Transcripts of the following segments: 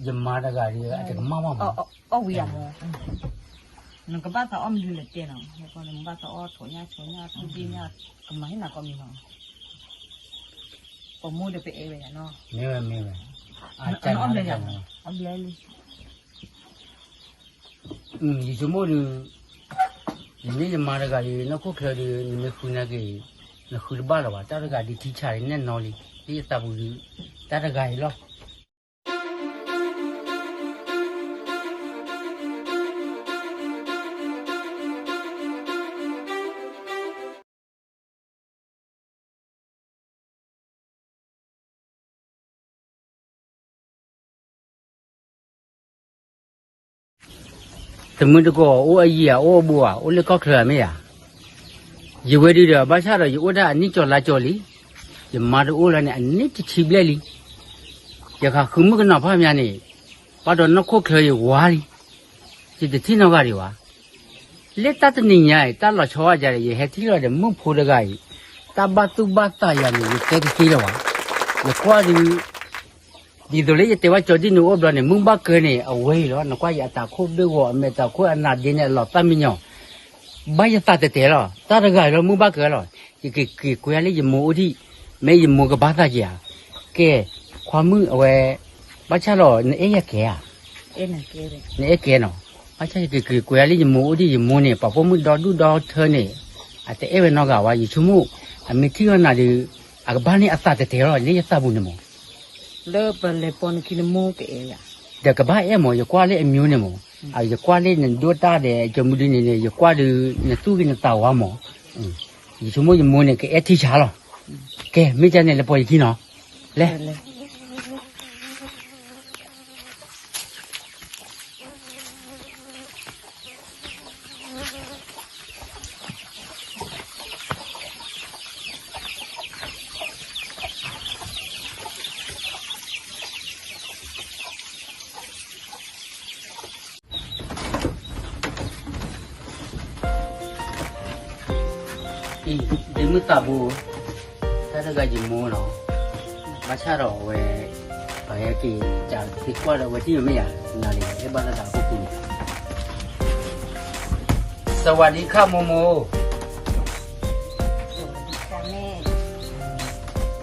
ယမါတဂၤဒီး အတကမၣ်ဘၣ်မး, အီၣ်ဝံၤယၤမး, နကဘၣ်သးအီၣ်မနုၤလဲၣ်တဲနီၤ, နကဘၣ်သးအီၣ်ထိးညၣ်ဆိညၣ် ထူဒ့ၣ်ညၣ်, ကမၤဟ့ၣ်နၤကိးမံၤနီၤ, ပမိၢ်ဒီးပအဲၣ်ဝဲယၤနီၤ, မ့ၢ်ဝဲမ့ၢ်ဝဲ, အီၣ်ဘျဲလံ, ယဆိကမိၣ်ဒီး ယန့ၢ်ယမါတဂၤဒီး နီၢ်ခိၣ်ချၢဒီး နမ့ၢ်ဃုနၤက့ၤ, နဃုတဘၣ်လၢၤဘၣ်, တၢ်တဂၤဒ်ထံဆးန့ၣ်နီၤလံ, ဒ်ယသးပူၤဒီး တၢ်တဂၤအံၤလီၤ. တမုၢ်တကိးအိၣ်အယံၤဧါ အိၣ်အဘူးဧါ, အိၣ်လၢကီၢ်ချၢဧါမ့ၢ်ဧါ, ယဝဲဒုဒီး ဘၣ်ဆၣ်ဒီးယအိၣ်ဒၣ်အနံၣ်ကၠီၤလါကၠီၤလံ, ယမါတအိၣ်လၢန့ၣ် အနံၣ်တဆံဘျဲၣ်လံ, ယဃးဃုမုၣ်ကနီၤဖးမးန့ၣ်, ဘၣ်ဒီးနီၢ်ခိၣ်ချၢယဝါလံ, ယတထံၣ်နီတဂၤဒံးဘၣ်. လၢတၢ်တနံၤညါအံၤ တၢ်လီၤဆီဝဲဒၣ်ဒီး ယဟဲထံၣ်လီၤဒီးမုၣ်ဖိတဂၤအံၤ, တၢ်ဘၣ်သူၣ်ဘၣ်သးယၤန့ၣ် ယတဲတသ့လၢၤဘၣ်. ယကွၢ်ဒုး ဒ်သိးလၢယတဲဝဲကၠီဒ်န့ၣ်အိၣ်ဘျီန့ၣ် မုၢ်ဘၣ်ကၢန့ၣ် အဝဲအံၤလီၤ, နကွၢ်ယအတၢ်ခိၣ်ဘ့ၣ်ဂီၤ အမဲာ်တၢ်ခိၣ်အနါဒ့န့ၣ် အလီၤသၣ်မံညီၤ, ဘၣ်ယသးတဲာ်တဲာ်လီၤ, တၢ်တဂၤအံၤလီၤ မုၢ်ဘၣ်ကၢလီၤ, ယကက့ၤကွဲလၢယမိၢ်အိၣ်ဒံး, မ့ၢ်ယမိၢ်ကဘၣ်သးက့ၤဧါ, ကဲ, ခွါမုၣ်အဝဲ, ဘၣ်ဆၣ်လီၤ နအဲၣ်ယၤကဲဧါ နအဲၣ်ကဲနီၤ, ဘၣ်ဆၣ်ယကက့ၤကွဲလၢယမိၢ်အိၣ်ဒံး ယမိၢ်န့ၣ် ပှၤပိာ်မုၣ်ဒီဒူၣ်ဒီထၢန့ၣ်, အတအဲၣ်ဝဲနီတဂၤဘၣ် ယဆိကမိၣ်, အမ့ၢ်ထံၣ်အီၤနၤဒီး, အကဘၣ်န့ၢ်အသးတဲာ်တဲာ်လီၤ လၢယသးပူၤန့ၣ်မး, လၢပလဲၤပိာ်နခံနမိၢ်ကအဲၣ်ယၤ, ဒီးကဘၣ်အဲၣ်မး ယကွၢ်လၢအမျိုးန့ၣ်မး, ယကွၢ်လၢနဒိၣ်တၢ်ဒီးကၠီမုၢ်ဒုန့ၣ်န့ၣ် ယကွၢ်ဒီးနသူၣ်ဂ့ၤနသးဝါမး, ယဆိကမိၣ်ယမိၢ်န့ၣ် ကအဲၣ်ထံဆးလီၤ, ကဲ မ့ၢ်ကန့ၣ် လဲၤပိာ်ယခံနီၤ, လဲၤ အံၤ ဒ့မုၣ်သးဘိ, တၢ်တဂၤယမိၢ်လီၤ, ဘၣ်ဆၣ်ဒီးအဝဲ, ပှၤဟဲက့ၤကးသံကွၢ်ဒီးအဝဲထံၣ်မ့ၢ်ယၤ, နၤလၢအဲၣ်ဘၣ်လၢတၢ်အခိၣ်ပူၤန့ၣ်, စဝၤဒံခၣ်မိၢ်မိၢ်,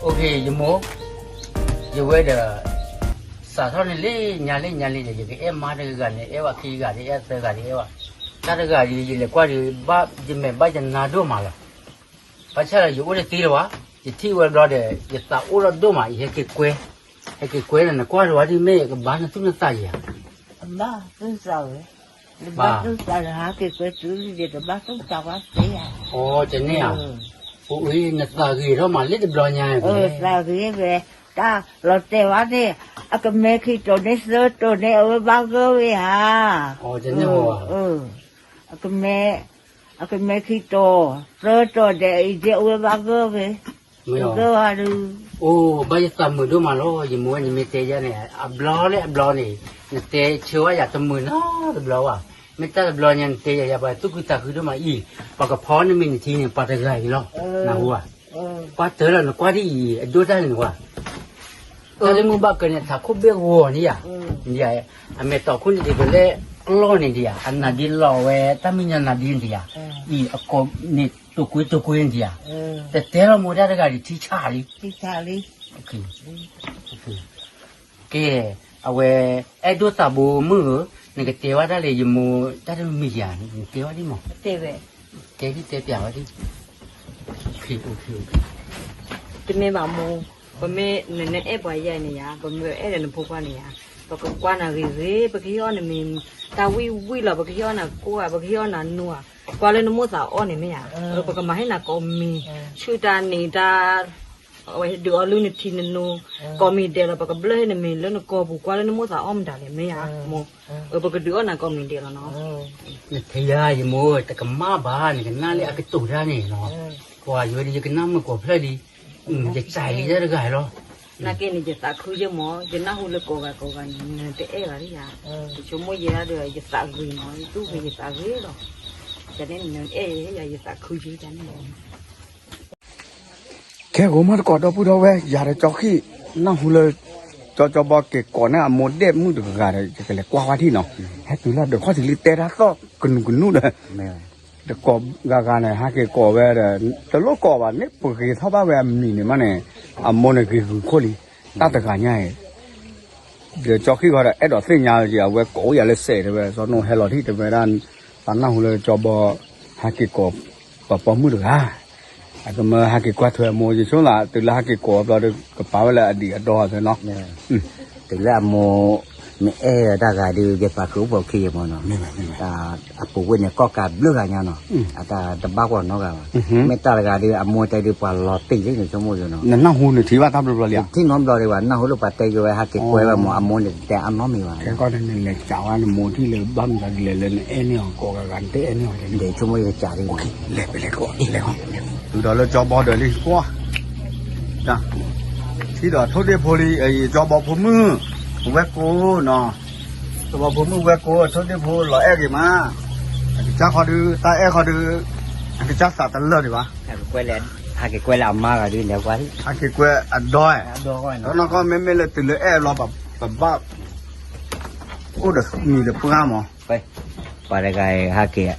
အိၣ်ခ့ ယမိၢ်, ယဝဲဒီး, စးထီၣ်န့ၣ်လၢညါလၢညါလံဒီး ယကအဲၣ်မါတဂၤဂၤန့ၣ် အဲၣ်ဝဲခံဂၤဒီး အဲၣ်သၢဂၤဒီး အဲၣ်ဝဲ, တၢ်တဂၤဒီး ယလဲၤကွၢ်ဒီး ယမဲာ်ဘၣ်ယနါဒိၣ်မးလီၤ, ဘၣ်ဆၣ်ဒီးယအိၣ်တသ့လၢၤဘၣ်, ယထံၣ်ဝဲဘျီဒီး ယသးအိၣ်ထီၣ်ဒိၣ်မး ယဟဲက့ၤကွဲ, ဟဲက့ၤကွဲဒီး နကွၢ်ဒီးဝဲဒ်မ့ၢ်ကဘၣ်နသူၣ်နသးယၤ, ဘၣ်သူၣ်သးဝဲ, နဘၣ်သူၣ်သးဒီးဟဲက့ၤကွဲတုၤလံဒီး ကဘၣ်သူၣ်သးဝဲသ့ဧါ, အိ တန့ၢ်ဧါ, အိ နသးဂ့ၤထီၣ်မးလၢတဘျီညါ, သးဂ့ၤဝဲ, တၢ်လီၤတဲာ်ဝဲန့ၣ်, အကမဲခံတီၤန့ၣ်သၢတီၤန့ၣ် အဝဲဘၣ်ဂၢၢ်ဝဲဧါ, အကမဲ, အကမဲခံတီၤ, သၢတီၤဒီးအံၤဒ်အဝဲဘၣ်ဂၢၢ်ဝဲ, ဂၢၢ်ဝဲဒုး, အိ ဘၣ်ယသးမုာ်ဒိၣ်မးလီၤ ယမိၢ်ဝဲန့ၣ်မ့ၢ်တဲယၤန့ၣ် အဘျီလၢအဘျီန့ၣ်, နတဲဆၢဝဲယၤတမုာ်နီတဘျီဘၣ်, မ့ၢ်တၢ်တဘျီညါနတဲယၤ ယၤပှၤသူၣ်ခုသးခုဒိၣ်မးအံၤ, ပှၤကဖီနမံၤနထံန့ၣ် ပှၤတဂၤအံၤလီၤ, နဟူဧါ, ပှၤတၢၢ်လီၤနကွၢ်ဒ်အံၤ အဒိၣ်တၢ်န့ၣ်နဝါ တၢ်လၢမုၢ်ဘၣ်ကၢန့ၣ် ထးခိၣ်ဘ့ၣ်ဂီၤန့ၣ်ယၤ, အမဲာ်တီၢ်ခိၣ်န့ၣ်ဒ်သိးလၢကျီၢ်န့ၣ်ဒံးဧါ, အနါဒ့လီၤဝဲ တၢ်မံညီနါဒ့န့ၣ်ဒံးဧါ, အံၤအကိးန့ၣ်တိာ်ကွ့တိာ်ကွ့န့ၣ်ဒံးဧါ, တတဲလီၤမိၢ်တၢ်တဂၤဒံးထံဆးလံ, ကဲ, အဝဲ, အဲၣ်ဒိၣ်သးဘိမုၣ်ဧၢ, နကတဲဝဲဒၣ်လၢယမိၢ်တၢ်တမံၤယၤ, နတဲဝဲဒ်မး, တဲဒ်တဲပျးဝဲဒ် တမ့ၢ်ဘၣ်မိၢ်, ပမ့ၢ်နအဲၣ်ပှၤယၤန့ၣ်ယၤ, ပမ့ၢ်အဲၣ်ဒီးနဖိခွါန့ၣ်ယၤ, ပကကွၢ်နၤဂ့ၤဂ့ၤ, ပကဟ့ၣ်အီၣ်နမ့ၤ, တၢ်ဝံၣ်ဝံၣ်လီၤ ပကဟ့ၣ်အီၣ်နၤကိၢ်ဧါ, ပကဟ့ၣ်အီၣ်နၤနူဧါ, ကွၢ်လၢနမိၣ်သးအီၣ်န့ၣ်မ့ၢ်ယၤ, ပကမၤဟ့ၣ်နၤကိးမံၤ, ဆူၣ်တၢ်နံၤတၢ် အဝဲဒုးအီၣ်လုၢ်နထံနနိ, ကိးမံၤဒဲးလီၤ ပကဘျၢဟ့ၣ်နမ့ၤလၢနကိာ်ပူၤ ကွၢ်လၢနမိၣ်သးအီၣ်မတၤလဲၣ်မ့ၢ်ဧါ, မိၢ်, ပကဒုးအီၣ်နၤကိးမံၤဒဲးလီၤနီၤ, နထဲယၤယမိၢ် တကမၣ်ဘၣ် နကနၣ်လၢအကတိၤတၢ်န့ၣ်နီၤ, ပှၤယဝဲဒၣ်ယကနၣ်မုာ်ကိးဖျၢၣ်လံ, ယစံးလံတၢ်တဂၤလီၤ, နာ်က့န့ၣ် ယသးခုယဲမး ယနၢ်ဟူလၢကိးဂၤကိးဂၤန့ၣ် နတအဲၣ်ဘၣ်လၢယၤ, ယဆိကမိၣ်ယဲဒၣ်ဒီး ယသးဂ့ၤမး ယသူၣ်ဂ့ၤယသးဂ့ၤလီၤ, တၢ်န့ၣ်နအဲၣ်ယၤ ယသးခုယဲတၢ်န့ၣ် ခဲကိာ်မ့ၢ်တကိးဒီပုၢ်ဒီဝဲၢ် ယၤဒီးကၠီဃံၣ် နၢ်ဟူလၢ ကၠီကၠီဘီက့ၤကိးန့ၢ်အမိၢ်ဒဲၣ်မုၣ်တဂၤဒီး ယကလဲၤကွၢ်ဝဲထံၣ်နီၤ, ဟဲတုၤလၢဒၢးခီၣ်ထံးလံတဲတၢ်သီၣ်ကနူၤကနူၤဒီး တကိးဂၤဂၤန့ၣ် ဟဲက့ၤကိးဝဲဒီး တလိၣ်ကိးဘၣ်န့ၣ် ပဂ့ၤထီၣ်ဘၣ်ဝဲအမံၤန့ၣ်မးန့ၣ် အမိၢ်န့ၣ်ဂ့ၤဂုာ်ခိၣ်လံ, တၢ်တဂၤညါအံၤ ဒီးကၠီခံဂီၤဒီး အဲၣ်ဒိးသ့ၣ်ညါက့ၤ အဝဲကိးအိၣ်ယၤလၢစဲးတဲဝဲ စီၤနိၣ်ဟဲလီၤထံၣ်တဲဝဲဒၣ် ပနၢ်ဟူလၢကၠီဘီ ဟဲက့ၤကိး ပှၤပိာ်မုၣ်တဂၤ အကမၢဟဲက့ၤကွၢ်ထွဲအမိၢ် ယဆိသး တုၤလၢဟဲက့ၤကိးအဘျီဒီး ကပာ်ဝဲလၢအဒံးအဒီသ့နီၤ, တုၤလၢအမိၢ် မ့ၢ်အဲၣ်တၢ်ဂၤဒီး ယပာ်ဃုာ်အိၣ်ပိာ်ခံယမ့ၢ်နီၤ, အပူၤဝဲန့ၣ် ကီၢ်ကးဘျုးဂၤညါနီၤ, အတၢ်တဘၣ်ကွၢ်နီတဂၤဘၣ်, မ့ၢ်တၢ်တဂၤဒီး အမိၢ်တဲဒီးပှၤလီၤတံၢ်လံန့ၣ် ဆိကမိၣ်ယနီၤ, နနၢ်ဟူနထံၣ်ဘၣ်တၢ်ဘျီဘျီလံဧါ, ထံၣ်နီတဘျီဒံးဘၣ် နၢ်ဟူလၢပှၤတဲယိၤဝဲ ဟဲက့ၤကွဲဝဲမ့ၢ် အမိၢ်န့ၣ်တတဲအါနီတမံၤဘၣ်, ခဲကီၢ်န့ၣ် နလဲၤစးဝဲနမိၢ်ထံၣ်လၢဘၣ်မနုၤလဲၤလၢနအဲၣ်န့ၢ်အီၤကိးဂၤဂၤ နတအဲၣ်န့ၢ်အီၤလဲၣ်, ဆိကမိၣ်ယကစးလံ, လဲၤလဲၤလဲၤ, တုၤဒီးလၢကၠီဘီဒီးလံ ကွၢ် ထံၣ်ဒီးထိၣ်ဒ့ဖိလံ ကၠီဘီဖိမုၣ် ဝဲၢ်ကိနီၤ, ကၠီဘီဖိမုၣ်ဝဲၢ်ကိ ထိၣ်ဒ့ဖိလီၤအဲၣ်က့ၤမး, အကစၢ်ခီဒုး တၢ်အဲၣ်ခီဒုး အကစၢ်သးတလၢာ်ဒံးဘၣ်, ဟဲက့ၤကွဲလၢအမါဂၤဒုးလဲၤကွၢ်, ဟဲက့ၤကွဲအဒီ, ဒီနီၢ်ကီၢ်မ့မ့ၢ်လၢတုၤလၢအဲၣ်လီၤ ပဘၣ် အိၣ်ဒီးမံၤဒီးပှၢ်မး, ပှၤတဂၤဟဲက့ၤ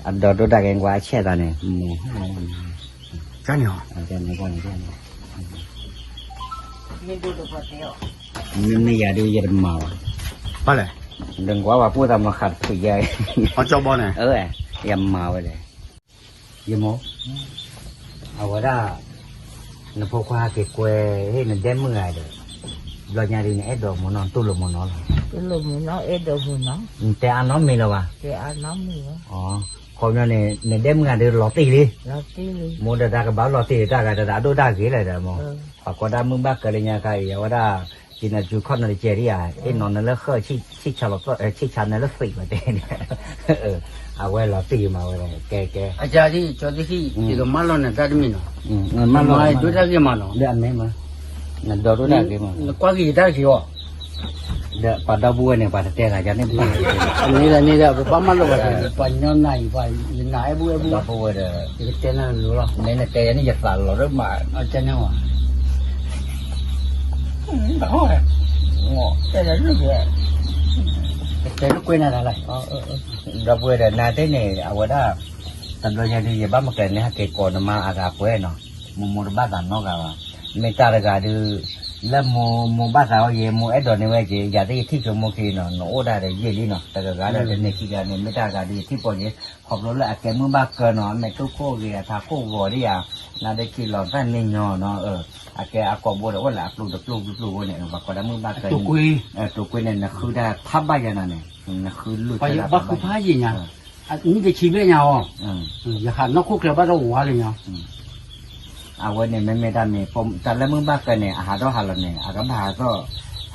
အဒီဒိၣ်တၢ်က့ၤကွၢ်အဆဲးသးန့ၣ်, ကန့ၣ်, မ့မ့ၢ်ယၤဒုးယတမၤဘၣ်, ဘၣ်လဲၣ်, ဒီးကွၢ်ပှၤပိၢ်သးမၤဃးတဖုးယၤ, ကၠီဘီန့ၣ်, ယမၤဝဲလဲၣ်, ယမိၢ်, အဝဲဒၣ် နဖိခွါဟဲက့ၤကွဲ ဟ့ၣ်နဒဲမုၣ်ဂၤဒီး, ဘျီညါဒ်နအဲၣ်ဒိးမုၢ်နီၢ် တူၢ်လိာ်မုၢ်နီၢ်လီၤ, တူၢ်လိာ်မုၢ်နီၢ် အဲၣ်ဒိးမုၢ်နီၢ်, နတဲအါနီတမံၤလၢၤဘၣ်, တဲအါနီတမံၤလီၤ, ခီပညီန့ၣ် နဒဲမုၣ်ဂၤဒီးလီၤတံၢ်လံ, လီၤတံၢ်လံ, မိၢ်ဒီးတၢ်ကဘၣ်လီၤတံၢ်တၢ်ဂၤဒီး အဒိၣ်တၢ်ဂ့ၤလဲၣ်ဒီးမိၢ်, ပှၤကိးဒၣ်မုၢ်ဘၣ်ကၢလၢညါခါအံၤ အဝဲဒၣ် က့ၤနၤစူၤခီၣ်နၤတကဲဒံးဧါ, အ့ၣ်နီၤနလၢဃၢၣ် ဆံၣ်ဆါနၤလၢသံးဝဲတဲန့ၣ်, အဝဲလီၤတံၢ်မးဝဲ, ကဲကဲ, အကၢ်ဒ် ကၠီသ့ၣ်ခံ ယကမၢလီၤနၤတၢ်တမံၤနီၤ, မၤလီၤဒိၣ်တၢ်ဂ့ၤမးနီၤ, ဒီးအမဲမး, နဒီဒိၣ်တၢ်ဂ့ၤမး, နကွၢ်က့ၤယတၢ်တဂ့ၤအီၤ, ဒီးပှၤဒီပုၢ်ဝဲၢ်န့ၣ် ပှၤတတဲဂၤယၤန့ၣ်ဘၣ်, န့ၣ်ဒီး ပဘၣ်မၤလိာ်ဘၣ်, ပှၤညီနၤအံၤ ပှၤယနၤအဲၣ်ဘူၣ်အဲၣ်ဘူၣ်, ယကတဲနၤလိၤလီၤ, မ့ၢ်နတဲယၤန့ၣ် ယသးလီၤဒိၣ်မး, အကၢ်န့ၣ်ဝဲ တဲလၢကွဲနၤတၢ်လဲၣ်, ဒီပုၢ်ဝဲၢ်ဒီး နၤသ့ၣ်န့ၣ် အဝဲဒၣ် တဘျီညါဒုး ယဘၣ်မၤကလဲၤန့ၣ် ဟဲက့ၤကိးနမါအဂၤပှဲၤနီၤ, မိၢ်မိၢ်တဘၣ်သးနီတဂၤဘၣ်, မ့ၢ်တၢ်တဂၤဒုး လၢမိၢ်မိၢ်ဘၣ်သးအီၤယဲ မိၢ်အဲၣ်ဒိးန့ၢ်ဝဲက့ၤ ယၤသ့ၣ်ယထံၣ်ဆိကမိၣ်က့ၤနီၤ နအိၣ်ဒၣ်ဒီးယဲၢ်လံနီၤ တဂၤဂၤဒီးတန့ၢ်ခံဂၤန့ၣ် မ့ၢ်တၢ်တဂၤဒုး ယထံၣ်ပိာ်က့ၤ ခီဖျိလၢအကဲမုၢ်ဘၣ်ကၢနီၤ အမဲာ်တူၢ်ခိၣ်ဂ့ၤ အထးခိၣ်ဂီၤဒ်ယၤ နၤဒီးခံလီၤတၢ်န့ၢ်ညီနီၤ အကဲအကိာ်ဘိဒီး အိၣ်လၢအကျိၤတကျိၤကျိၤဖိန့ၣ် ပှၤကိးဒၣ်မုၢ်ဘၣ်ကၢ တိာ်ကွ့ တိာ်ကွ့န့ၣ် နဃုတၢ်ဖးဘၣ်ယၤနၤန့ၣ် နဃုလိၢ်ဘၣ်ဃုဖးယံာ်ညါ နံၣ်တဆံဘျဲၣ်ညါအီၤ ယဟးနီၢ်ခိၣ်ချၢဘၣ်ဒီးဝါလၢညါ အဝဲန့ၣ် မ့မ့ၢ်တၢ်မ့ၢ် တၢ်လၢမုၢ်ဘၣ်ကၢန့ၣ် အဟးထီၣ်ဟးလီၤန့ၣ် အကဘၣ်ဟးထီၣ်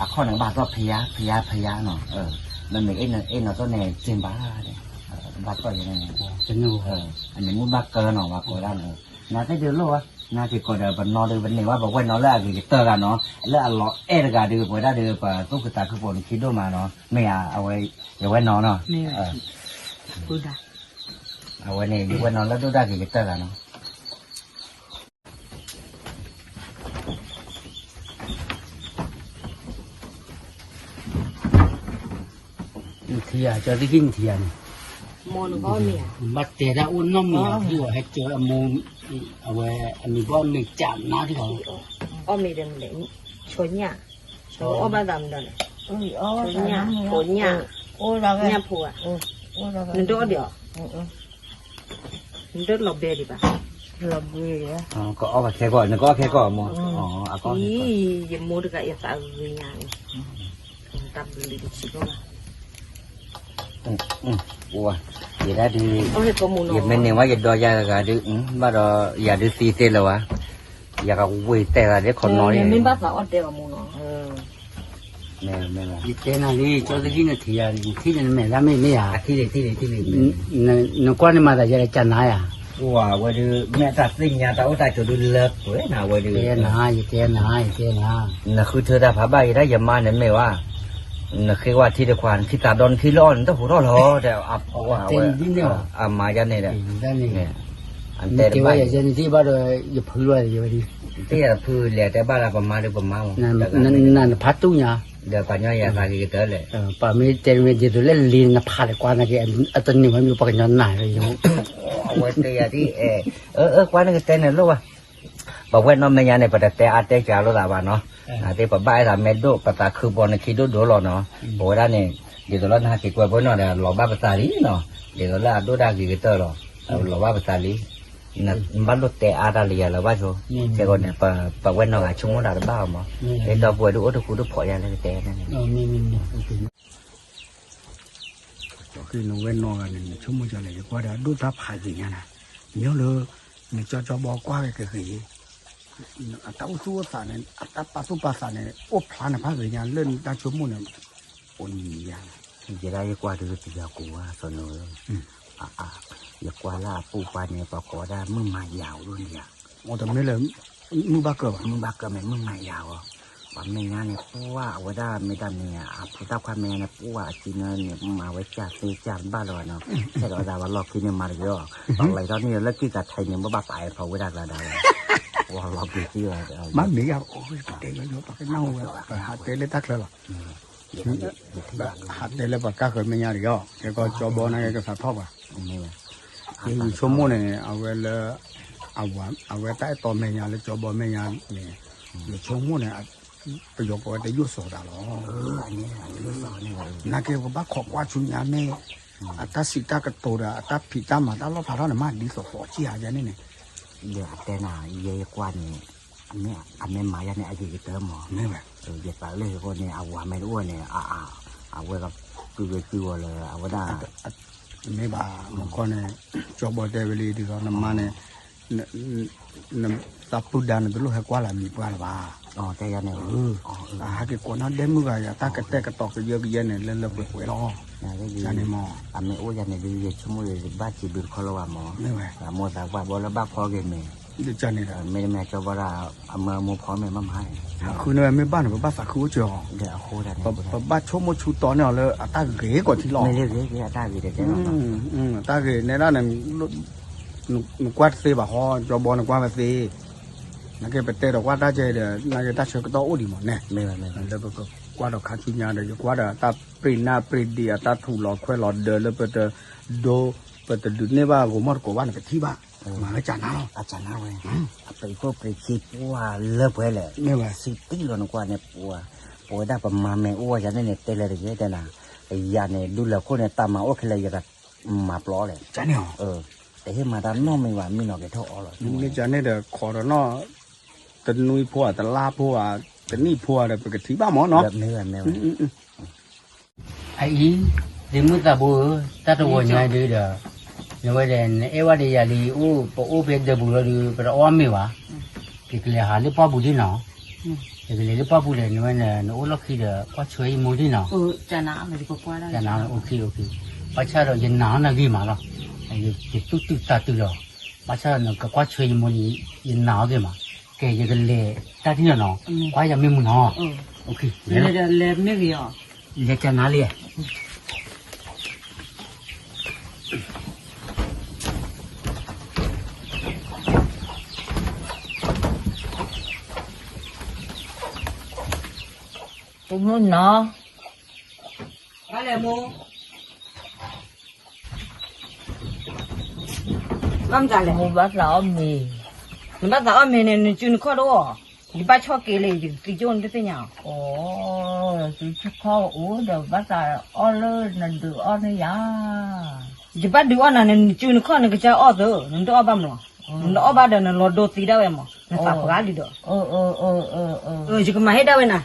အခီၣ်န့ၣ် ကဘၣ်ဟးထီၣ်ဖယါ ဖယါ ဖယါနီၤ မ့မ့ၢ်အ့ၣ်နီၤ အ့ၣ်နီၤသိးန့ၣ် က့ၤဘၣ်ဒဲး ကဘၣ်ထီၣ်ယဲန့ၣ် အန့ၣ်မုၢ်ဘၣ်ကၢနီၤ ပှၤကိးဒၣ်န့ၣ် နၤသ့ၣ်ဒုးလိၣ်ဝဲ နၤက့ၤကိးဒီး ပနီၢ်ဒုး ပန့ၢ်ဝဲ ပဝဲၢ်နီၤလၢအဂ့ၤကတၢၢ်ဂၤနီၤ လၢအလီၤအဲၣ်တဂၤဒုး ပဝဲဒၣ်ဒုး ပသူၣ်ခုသးခုပိာ်နခံဒိၣ်မးနီၤ မ့ၢ်ဧါ အဝဲ ယဝဲၢ်နီၤနီၤ အဝဲန့ၣ် ယဝဲၢ်နီၤလၢဒိၣ်ဒၣ်ဂ့ၤကတၢၢ်ဂၤနီၤ နထံၣ်ဧါ ကၠီသ့ၣ်ခံ နထံၣ်ဧါ နဘၣ်တဲတၢ်အိၣ်နီတမံၤဧါ ဒ်အီၤဟဲကၢအမိၢ် အဝဲအမံၤဘီအမ့ၢ်ကၠးနါထံၣ်ဧါ အီၣ်မ့ၤဒီးမလဲၣ် ဆိညၣ် ဆိအီၣ်ဘၣ်သးမနုၤလဲၣ် ဆိညၣ် ဆိညၣ် ညၣ်ဖိဧါ နဒိၣ်အီၣ်ဒံးအီၤ နဒိၣ်လီၤဘဲဒံးဘၣ် လီၤဘဲဒံး ကအီၣ်ဘၣ်ခဲကီၢ် နကအီၣ်ခဲကီၢ်အမိၢ် အီၣ်ခဲကီၢ် ယမိၢ်တဂၤယသးဂ့ၤညါန့ၣ် တၢ်ဘျုးလံတဆံးဘၣ် ယဲဒၣ်ဒုး ယမ့ၢ်န့ၢ်ဝဲယဒီးယၤတဂၤဒုး ဘၣ်ဒီးယၤဒုးသံသ့လၢၤဝဲ ယကဝ့ၤတဲဂၤဒ်ခီနီၤ မ့ၢ်ဘၣ်သးအီၣ်တဲအီၤမူနီၤ ယတဲနၤလံ ကၠီသခံနထံၣ်ယၤ နထံၣ်န့ၣ်နမဲာ်လၢမ့ၢ်မ့ၢ်ဧါ ထံၣ်လံ ထံၣ်လံ ထံၣ်လံ နကွၢ်န့ၣ်မၤသးယဲလၢကၢ်နါယၤ ပှၤဝဲဒုး မ့ၢ်အတၢ်သ့ၣ်ညါတၢ်အိၣ်တၢ်ဆိးဒုးလၢပှဲၤနၤဝဲဒုး ယတဲနၤ ယတဲနၤ ယတဲနၤ နဃုထၢတၢ်ဖးဘၣ်ယဲဒၣ်ယမါန့ၣ်မ့ၢ်ဝဲ နဃ့ဝဲထံတခွး နခံသးဒီနခံလၢအီၣ်န့ၣ် တဟူးထီၣ်လီၤ တဲ အမါယၤန့ၣ်ဒီး တဲဘၣ်ယၤ ယဲန့ၣ်သ့ၣ်ဘၣ်ဒီး ယဖုလီၤယဝဲဒၣ်, သ့ၣ်ယၤဖုလဲၤတဲဘၣ်လၢပမါဒီးပမါမး, နနဖးတူၢ်ညါ, ဒီးပှၤညီယၤသးဂ့ၤကတၢၢ်လဲၣ်, ပှၤမ့ၢ်တဲမ့ၢ်ဒ်သိးလၢလ့နဖးလဲၤကွၢ်နာ်က့ အတန့ၢ်ဝဲမ့ၢ်ပှၤကညီနၤလၢယိ, အဝဲတဲယၤဒ်အဲ, အၢ ကွၢ်နကတဲန့ၣ်လိၣ်ဘၣ်, ပဝဲနီၢ်မဲာ်ညါန့ၣ် ပတတဲအါတဲကၢလိာ်သးဘၣ်နီၤ, သ့ၣ်ပဘၣ်အဲၣ်သးမဲာ်ဒိၣ် ပသးခုဘီနခံဒိၣ်ဒိၣ်လီၤနီၤ, ပဝဲဒၣ်န့ၣ် ဒ်သိးလၢနဟဲက့ၤကွဲးဖိနီၤဒီး လီၤဘၣ်ပသးလံနီၤ, ဒ်သိးလၢအဒိၣ်ဒၣ်ဂ့ၤကတၢၢ်လီၤ, လီၤဘၣ်ပသးလံ, နဘၣ်လိၣ်တဲအါတၢ်လၢယၤလၢၤဘၣ်ဆိ, ခဲကိးန့ၣ် ပဝဲနီၢ်ဂၤဆိကမိၣ်တၢ်တဘၣ်အီၤမး, ဒ်သိးပဝဲဒၣ်အိၣ်တဃူတဖိးယၤလၢကတဲန့ၣ် ကီၢ်ဃံနဝဲနီၢ်ဂၤန့ၣ် နဆိကမိၣ်ကလဲၣ် ယကွၢ်ဒီးအဒိၣ်တၢ်ဖးဂ့ၤညါနၤ, မ့ၢ်လၢ နကၠီကၠီဘီကွၢ်ဝဲကဂ့ၤ, အတၢ်အိၣ်သူၣ်အိၣ်သးန့ၣ် အတၢ်ပာ်သူၣ်ပာ်သးန့ၣ် အိၣ်ဖျါနဖးဂ့ၤညါ လၢနတၢ်ဆိကမိၣ်န့ၣ်, အိၣ်နံၤယၤ, ယဲဒၣ်ယကွၢ်ဒုးတယၤကိးဝဲစီၤနိ, ယကွၢ်လၢအပူၤကွၢ်န့ၣ် ပှၤကိးဝဲဒၣ်မုၢ်မၤယၤအိၣ်ဒိၣ်န့ၣ်ယၤ အိၣ်တမ့ၢ်လၢ မုၢ်ဘၣ်ကၢဘၣ်, မုၢ်ဘၣ်ကၢမ့ၢ်မုၢ်မၤယၤဂီၢ်, ပှၤမဲာ်ညါန့ၣ် ပှၢ်အဝဲဒၣ်မ့ၢ်တၢ်မံၤ အဖိသၣ်ခွါမဲာ်ညါန့ၣ် ပှၢ်အစုန့ၣ် မၤဝဲကၢ်သ့ကၢ်တဘၣ်လၢၤဘၣ်နီၤ, ဆဲးဒီးဝဲဒၣ်ပှၤလီၢ်ခံန့ၣ်မၤတဂ့ၤအီၤ, ပှၤလဲၤထီၣ်န့ၣ်လၢကံၢ်ကးထဲန့ၣ် ဘၣ်ဘၣ်ပာ်အဲၣ်ဖီဝဲဒၣ်ကျါဒၣ်ဝဲ, ပှၤလီၢ်ခံသံဝဲ, မ့ၢ်မ့ၢ်ယၤအိၣ်တတဲယီၤယီၤ ပှၤကနၣ်ဝဲ ပဟးတဲလၢတၢ်ချၢလီၤ ဟးတဲလၢပှၤကါဃၢၤမဲာ်ညါတဂ့ၤအီၤ, ကဲကီၢ်ကၠီဘီန့ၣ်ကသးထီၣ်ပှၤ, ယဆိကမိၣ်န့ၣ် အဝဲလၢ အဝဲတၢ်အဲၣ်တီမဲာ်ညါလၢကၠီဘီမဲာ်ညါန့ၣ်, ယဆိကမိၣ်န့ၣ် ပယီၤကိးဝဲတယိၣ်စီၤတၢ်လီၤ, နာ်က့ပဘၣ်ခိးကွၢ်ဆူညါမ့ၢ် အတၢ်စံးတၢ်ကတိၤဒီး အတၢ်ဖံးတၢ်မၤတၢ်လီၣ်ဖျါထီၣ်န့ၣ် မ့ၢ်ဒ်သိးသိးကံၢ်ဧါယဲန့ၣ်န့ၣ်, ဒီးအတဲနၤ ယဲယကွၢ်န့ၣ် အမ့ၢ်မၤယၤန့ၣ် အဂ့ၤကတၢၢ်မး, ယသးလၢဟဲဃီန့ၣ် အဝၤမ့ၢ်တအိၣ်န့ၣ် အဝဲကကုၢ်ဂ့ၤကုၢ်ဂီၤလၢအဝဲဒၣ်, မ့ၢ်ဘၣ်မ့ၢ်ခီန့ၣ် ကၠီဘီတဲဝဲလံ ဒ်သိးနမါန့ၣ် နသးပုၢ်ဒါနတလိၣ်ဟဲကွၢ်လၢမံၤပှၢ်လၢၤဘၣ်, အဟဲက့ၤကိးနီၢ်ဒဲမုၣ်ဂၤယၤ တၢ်ကတဲာ်ကတီၤကယၢကယဲန့ၣ် လၢလၢပှဲၤပှဲၤလီၤ, န့ၣ်မး, အမ့ၢ်အိၣ်ယၤန့ၣ် ဒ်ယဆိကမိၣ်ယဘၣ်စံးဘျုးတခီလၢၤဘၣ်မး, မ့ၢ်ဝဲ အမိၢ်သးပှၢ်ဘီလၢဘၣ်ဖီက့ၤမ့ၢ်, န့ၣ်မး, မ့တမ့ၢ်ကၠီဘီဒၣ် အမၢအမိၢ်ဖီမ့ၢ်မးမး, သးခုန့ၣ်ဝဲမ့ၢ်ဘၣ်န့ၣ် ပဘၣ်သးခုအိၣ်စၢၤအီၤ, ပဘၣ်ဆိကမိၣ်ဆူတီန့ၢ်အီၤလၢအတၢ်ဂ့ၤကီးထံလီၤ, တၢ်ဂ့ၤန့ၣ်ဒၣ်န့ၣ် နကွၢ်တသ့ဘၣ်ဟီ ကၠီဘီနကွၢ်ဝဲသ့, နာ်က့ပတဲဒီးကွၢ်တၢ်ကဲဒီး နာ်က့တၢ်ဆၢကတီၢ်အိၣ်ဒံးမးန့ၣ်, လၢပကကွၢ်ဒီးခါဆူညါဒီး ယကွၢ်ဒီးတၢ်ပြံးနၢ်ပြံးဒံးအတၢ်ထူးလီၤခွဲးလီၤဒၢးလၢပတဒိ ပတဒုးန့ၢ်ဘၣ်ဂိၤမီၢ်တကိးဘၣ်န့ၣ် ပထံၣ်ဘၣ်, မၤဝဲကၢ်နါလီၤ, အကၢ်နါဝဲ, အပှ့ၤခိၣ်ပှ့ၤခံပှၢ်လၢပှဲၤလဲၣ်, စံးတံၢ်လီၤနကွၢ်န့ၣ်, ပဝဲဒၣ်ပမၤမဲာ်အိၣ်ဝဲယၤန့ၣ်န့ၣ် တဲလဲၤတဂ့ၤတဲနၤ, ယၤန့ၣ် ဒူလဲၤခိၣ်န့ၣ် တၢ်မၤအိၣ်ခဲလၢာ်ယကမၤပျီလဲၣ်, တဟ့ၣ်မၤတၢ်နီတမံၤဘၣ် မ့ၢ်နီၢ်က့ၤထီၣ်အီလီၤ, မ့ၢ်ကၢ်န့ၣ်ဒီး ခိးဒီးနီၢ် တနွံဖိဧါ တလါဖိဧါ တနံၣ်ဖိဧါဒီး ပကထံၣ်ဘၣ်မးနီၤ, မ့ၢ်ဝဲမ့ၢ်ဝဲ အအံၤ ဒ့မုၣ်သးဘိဧၢ, တၢ်တဂီၤညါဒုဒီး နဝဲဒီး နအဲၣ်ဝဲဒီးယၤလံ အိၣ် ပအိၣ်ဖဲဒၢးပူၤလီၤဒုး ပတအီၣ်မ့ၤဘၣ်, ယကလဲၤဟးလၢပှၢ်ပူၤဒ်နီၤ, ယကလဲၤလၢပှၢ်ပူၤဒီး နဝဲန့ၣ် နအိၣ်လီၢ်ခံဒီး ကွၢ်ဆွဲယမိၢ်ဒ်နီၤ, ဘၣ်ဆၣ်ဒီးယနာ်အီၤနဂ့ၤမးလီၤ, ယသူၣ်တုာ်သးတုာ်လီၤ, ဘၣ်ဆၣ်ဒီးနကကွၢ်ဆွဲယမိၢ်န့ၣ် ယနာ်အီၤဂ့ၤမး, ကဲ ယကလဲၤတၢ်ဒ်နီၤနီၤ, ကွၢ်ယၤမ့ၢ်မုာ်နီၤ, လဲၤမ့ၢ်ဂ့ၤအီၤ လဲၤကနၤလံ, ပမုၢ်နီၤ, ဘၣ်လဲၣ်မိၢ်, ဘၣ်မတၤလဲၣ်, မိၢ်ဘၣ်သးအီၣ်မ့ၤ, နဘၣ်သးအီၣ်မ့ၤန့ၣ် နစုနခီၣ်တအိၣ်, ယဘၣ်ဆီၣ်က့ၤလၢယကသံကၠိၣ်နတသ့ၣ်ညါ, အိၣ်, စုခီၣ်အိၣ်ဒီး ဘၣ်သးအီၣ်လၢနဒုးအီၣ်န့ၢ်ယၤ, ယဘၣ်ဒုးအီၣ်နၤန့ၣ် နစုနခီၣ်နကစၢ်အီၣ်သၢ, နတအီၣ်ဘၣ်မး, နတအီၣ်ဘၣ်ဒီးနလီၤဒိသံဒၣ်ဝဲမး, နသးပှၢ်လံဒီး, ယကမၤဟ့ၣ်ဒၣ်ဝဲနၤ,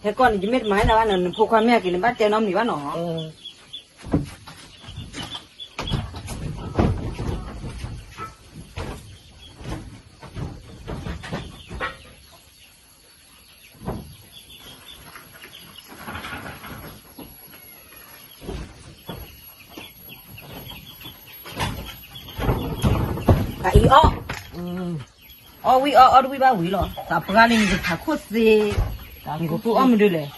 ဟဲကီၢ်န့ၣ် ယမ့ၢ်တမၤဟ့ၣ်နၤဘၣ်န့ၣ် နဖိခွါမ့ၢ်အက့ၤန့ၣ် ဘၣ်တဲနီတမံၤဘၣ်နီၤ. အအံၤအီၣ်, အီၣ်ဝံၤအီၣ် အီၣ်တဝံၤဘၣ်ဝံၤလီၤ. သးပှၢ်လံနကဖးခိၣ်သ့, နကဃုအီၣ်မနုၤလဲၣ်.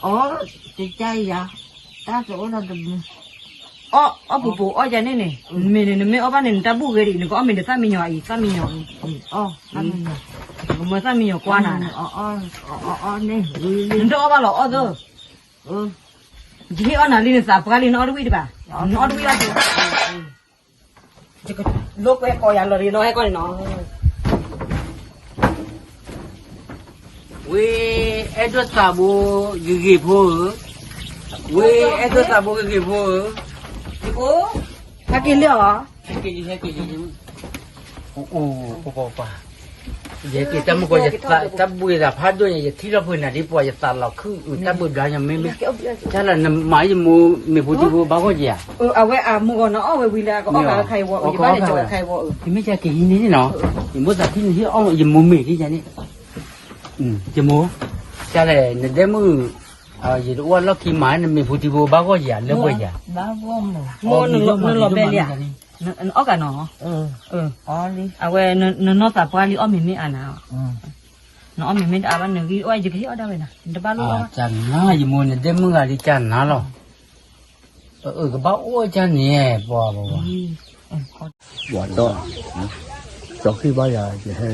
အီၣ်, တကယၤ, တၢ်တအိၣ်ဒီးတမုာ်. အီၣ်ပူၤပူၤအီၣ်ယၤန့ၣ်န့ၣ်, မ့ၢ်န့ၣ် နမ့ၢ်အီၣ်ဘၣ်န့ၣ် နတၢ်ဘူၣ်ဂ့ၤဒံး နကအီၣ်မ့ၢ်နသၣ်မံညီၤအံၤ သၣ်မံညီၤအံၤ, ကမၢသၣ်မံညီၤကွၢ်နၤ, နတအီၣ်ဘၣ်လီၤအီၣ်သၢ, ယဟ့ၣ်အီၣ်နၤလံနသးပှၢ်လံ နအီၣ်တဝံၣ်တဘၣ်, နအီၣ်တဝံၣ်ဘၣ်, လိာ်ကွဲကိးယၤလီၤဒီးနီၢ်ဟဲကီၢ်န့ၣ်နီၤ ဝ့ၢ်အဲၣ်ဒိးသးဘိဂ့ၤဂ့ၤဖိဧၢ, ဝ့ၢ်အဲၣ်ဒိးသးဘိဂ့ၤဂ့ၤဖိဧၢ, ဟဲက့ၤလံဧါ, ဟဲက့ၤလံ, ဟဲက့ၤလံ, အိၣ်, ပှၤ, ယဟဲက့ၤတၢ်မုၢ်ကီၢ်, တၢ်ဘှံးသးဖးဒိၣ်ညါ ယထံၣ်ထီၣ်ဖုနၤဒ်ပှၤယသးလီၤခုၣ်အုး တၢ်ဘှံးဘျါညါ မ့မ့ၢ်, တၢ်လၢနမၤယမိၢ်မ့ၢ်ဖိဒံဖိဘၣ်ဂီၢ်က့ၤဧါ, အဝဲအမုၢ်ဂီၤနီၤ အီၣ်ဝဲဝံၤလၢအကအီၣ်ဘၣ်လၢခါအံၤဝဲအုး ယဘၣ်လဲၤကီးဝဲခါအံၤဝဲအုး, ယမ့ၢ်သးထံၣ်နဟ့ၣ်အီၣ်ယမိၢ်မ့ၢ်ဒ်ယၤန့ၣ်, ယမိၢ်, တၢ်လဲၣ် နဒဲမုၣ်, ယတအိၣ်လီၢ်ခံမၤ နမ့ၢ်ဖိဒံဖိဘၣ်ဂီၢ်က့ၤဧါ လၢပှဲၤဧါ, မိၢ်နလီၤဘဲလံဧါ, နအီၣ်ကးနီၤ, အဝဲနနီၢ်သးပှၢ်လံအီၣ်မ့ၢ်မ့ၢ်အါနၤ, နအီၣ်မ့ၢ်မ့ၢ်တအါဘၣ် နဂံၢ်အီၣ်ယကဟ့ၣ်အီၣ်ဒၣ်ဝဲနၤ နတဘၣ်လိၣ်အီၣ်ဘၣ်, ကနၤ ယမိၢ်နဒဲမုၣ်ဂၤလံကနၤလီၤ, အကဘၣ်အိၣ်ကန့ၣ် ပှၤ, ပှၤဒီး, ကၠီဃ့ၢ်ဘၣ်ယၤ ယဟဲ,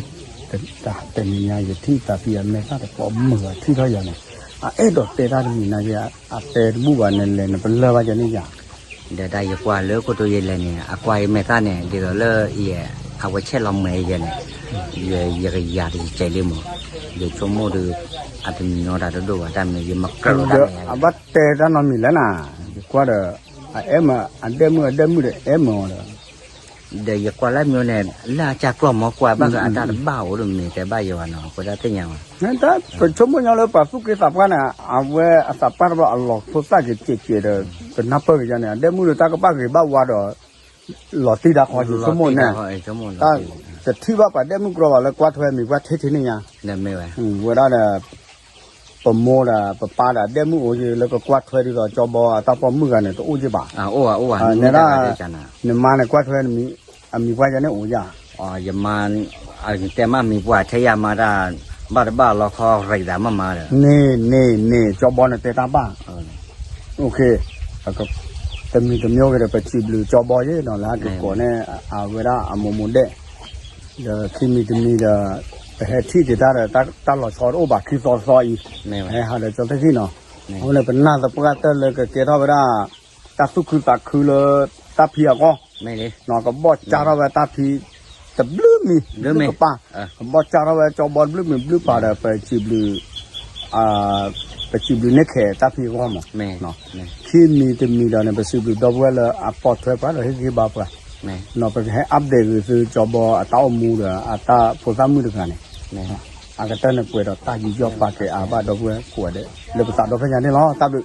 တနံၤညါ ယထံၣ်သးဖံအမဲာ်သၣ်တပိာ်မုၢ်အထံၣ်ထီၣ်ယၤန့ၣ်, အအဲၣ်ဒိးတဲတၢ်တမံၤနာ်က့, အတဲတဘူၣ်ဘၣ် နလဲၤနပလၢၢ်ဘၣ်ယၤန့ၣ်ယၤ ဒီးတၢ်ယကွၢ်လၢခိၣ်တိယလဲၤန့ၣ် အကွၢ်ယမဲာ်သၣ်န့ၣ် ဒ်သိးလၢယ, အဝဲဆဲးလီၤမဲာ်ယဲန့ၣ်, ယ, ယကယၤတကဲးလံမး, ယဆိကမိၣ်ဒီး, အတညီတၢ်တဒိၣ်ဘၣ်တၢ်မ့ၢ် ယမၤကြၢးတၢ်မ့ၢ်, အဘၣ်တဲတၢ်နီတမံၤလဲၣ်နၤ, ယကွၢ်ဒီး, အအဲၣ်မး အဒဲမုၣ် အဒဲမုၣ်ဒီးအဲၣ်မးဒီး ဒီးယကွၢ်လၢမ့ၢ်န့ၣ် လၢအကၢ်ကျီၢ်မီၢ်ကွၢ်ဘၣ်ဃးအတၢ်တဘၣ်အိၣ်ဒီးမ့ၢ်တဲဘၣ်ယဲဘၣ်နီၤ အဃိဒၣ်သ့ၣ်ညါဘၣ်, တၢ်ပဆိကမိၣ်ညီလၢပှၤသူၣ်က့သးပှၢ်န့ၣ် အဝဲအသးပှၢ်တဘျီအလီၤဖိသၣ်က့ၤစဲးစဲးဒီး, ကနၢ်ပၢၢ်က့ၤယၤန့ၣ် အဒဲမုၣ်ဒီးတၢ်ကဘၣ်ဂ့ၤဘၣ်ဝါဒီး, လီၤတံၢ်တၢ်ဃီယဆိကမိၣ်န့ၣ်, တၢ်တထံၣ်ဘၣ်ပှၤဒဲမုၣ်ကြီဘၣ်လၢကွၢ်ထွဲမံၤပှၢ်ထဲထဲန့ၣ်ညါ, ဝဲဒၣ်ဒီး ပမိၢ်ဒီးပပၢ်ဒီးဒဲမုၣ်အိၣ်က့ၤလၢကကွၢ်ထွဲဒ်သိးကၠီဘီအတၢ်ပိာ်မုၣ်ဂၤန့ၣ် တအိၣ်က့ၤဘၣ်, န့ၣ်ဒၣ်, နမါန့ၣ်ကွၢ်ထွဲ, အမံၤပှၢ်ယၤန့ၣ်အိၣ်ယၤ, ယမါ, တဲမ့ၢ်မံၤပှၢ်ထဲယၤမါတၢ်, ဘၣ်တဘၣ်လီၤခီရံးသးမးမးဒီး, န့ၣ်န့ၣ်န့ၣ် ကၠီဘီန့ၣ်တဲတၢ်ဘၣ်, တမံၤတမံၤအိၣ်က့ၤဒီး ပစံးဘျုးကၠီဘီယဲနီၤ လၢဟဲက့ၤကိးန့ၢ်အဝဲဒၣ်အမိၢ်မိၢ်ဒဲး, ဒီးခံမံၤတမံၤဒီး, ပဟဲထံၣ်က့ၤတၢ်ဒီးတၢ်လီၤဆီတအိၣ်ဘၣ်ခံသီသီအံၤ, ဟဲဟးဒီးကၠီသ့ၣ်ခံနီၤ, အဃိန့ၣ် ပနၢ်သပှၢ်တၢၢ်လၢကကဲထီၣ်ဝဲဒၣ်, တၢ်သူၣ်ခုသးခုလၢ, တၢ်ဖံးအဂီၢ်, ကဘီၣ်ကၢ်ထီၣ်ဝဲတၢ်ဖံး, တဘျုးမံၤ, ဘျုးကပၤ, ကဘီၣ်ကၢ်ထီၣ်ဝဲကၠီဘီတဘျုးမံၤဘျုးပၤဒီး ပစံးဘျုး ပစံးဘျုးန့ၢ်ခဲတၢ်ဖံးအဂီၢ်မး, ခံမံၤတမံၤဒီးန့ၣ် ပစံးဘျုးဒီပုၢ်ဝဲၢ်လၢအပိာ်ထွဲပှၤဒီးဟ့ၣ်ဂံၢ်ဘါပှၤ, ပကဟဲ update ဂ့ၤသုကၠီဘီအတၢ်အိၣ်မူဒီးအတၢ်ဖိသၣ်မုၣ်တဂၤန့ၣ်, အကတၢၢ်န့ၣ်ပှဲၤဒီးတၢ်ယူးယီၣ်ပာ်ကဲအါဘၣ် ဒီပုၢ်ဝဲၢ်ကိးဂၤဒဲး လၢပသးဒီဖျၢၣ်ညါန့ၣ်လီၤ တၢ်ဘျုး